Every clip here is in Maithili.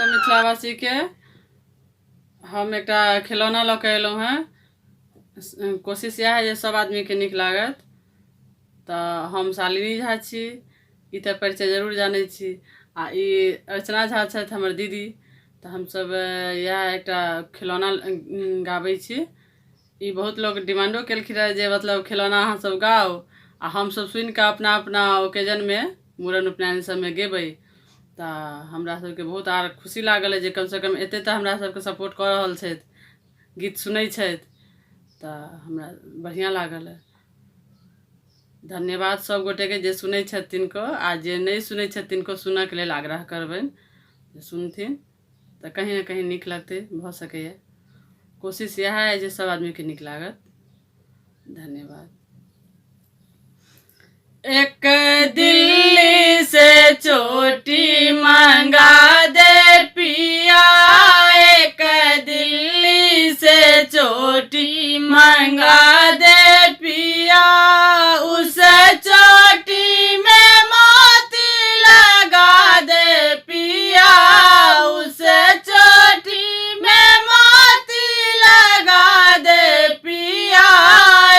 सब मिथिलावासीके। हम एकटा खिलौना लऽ कऽ एलहुँ हेँ। कोशिश इएह जे सब आदमीके नीक लागत। तऽ हम शालिनी झा छी, ई तऽ परिचय जरूर जानै छी, आ ई अर्चना झा छथि हमर दीदी। तऽ हमसब इएह एकटा खिलौना गाबै छी। ई बहुत लोक डिमांडो केलखिन रहए जे मतलब खिलौना अहाँ सब गाउ आ हमसब सुनिकऽ अपना अपना ओकेजनमे मूड़न उपनयन सबमे गेबै। तऽ हमरा सबके बहुत आर खुशी लागल अइ जे कमसँ कम एते तऽ हमरा सबके सपोर्ट कऽ रहल छथि, गीत सुनै छथि, तऽ हमरा बढ़िआँ लागल अइ। धन्यवाद सब गोटेके जे सुनै छथि तिनको, आ जे नहि सुनै छथि तिनको सुनऽके लेल आग्रह करबनि जे सुनथिन तऽ कहीं ने कहीं नीक लगतै, भऽ सकैए। कोशिश इएह अइ जे सब आदमीके नीक लागत। धन्यवाद। एक दिल्ली से चोटी मंगा दे पिया, एक दिल्ली से चोटी मंगा दे पिया, उस चोटी में मोती लगा दे पिया, उस चोटी में मोती लगा दे पिया,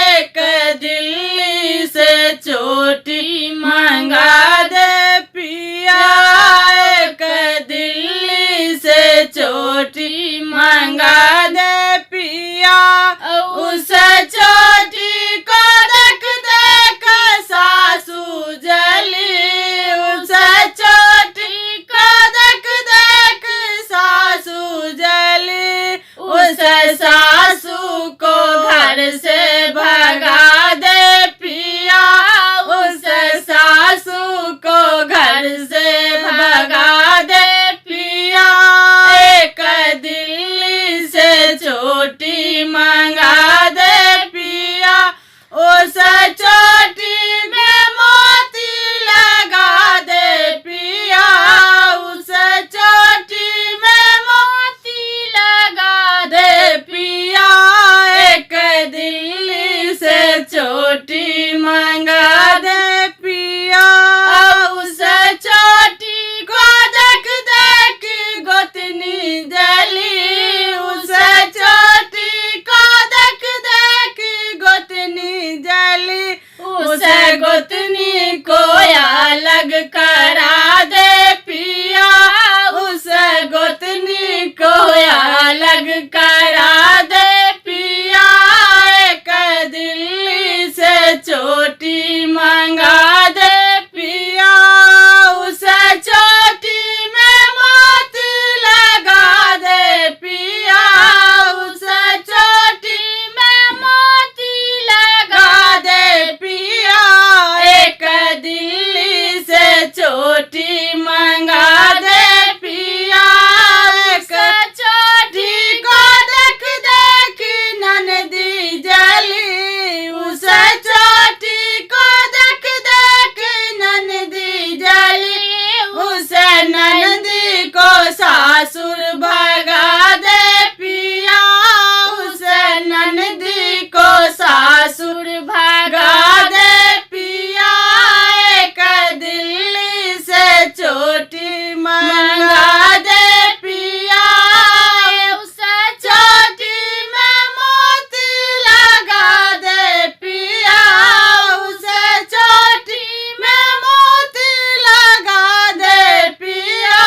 एक दिल्ली से चोटी मंगा दे पिया, एक दिल्ली से चोटी मंगा दे पिया, उस चोटी को देख देख सासू जली, उस चोटी को देख देख सासू जली, उस सासू को घर से भगा दे पिया, उस सासू को घर से भगा दे पिया, एक दिल्ली से चोटी मंगा दे पिया, उस चोटी में मोती लगा दे पिया, उस चोटी में मोती लगा दे पिया, एक दिल्ली से चोटी मंगा दे पिया, उस चोटी को देख देख गोतनी जली, उस चोटी को देख देख गोतनी जली, उस गोतनी को अलग करा दे पिया, उस गोतनी को अलग करा दे पिया, एक दिल्ली से चोटी मंगा दे पिया, उस चोटी में मोती लगा दे पिया, उस चोटी में मोती लगा दे पिया, एक दिल्ली से चोटी मंगा दे पिया, एक चोटी को देख देख ननदी जली, उस चोटी को देख देख ननदी जली, उस ननदी को सासुर भगा दे पिया, उस ननदी को सासुर भगा दे पिया, एक दिल्ली से चोटी मंगा दे पिया, उस चोटी में मोती लगा दे पिया, उस चोटी में मोती लगा दे पिया,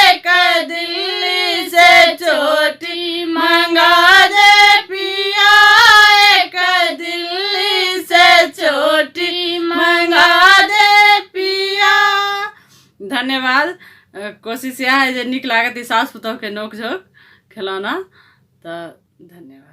एक दिल्ली से चोटी मंगा दे पिया, एक दिल्ली से चोटी मंगा दे पिया। धन्यवाद। कोशिश इएह है जे नीक लागत ई सास पुतोहके नोक झोंक खेलौना। तऽ धन्यवाद।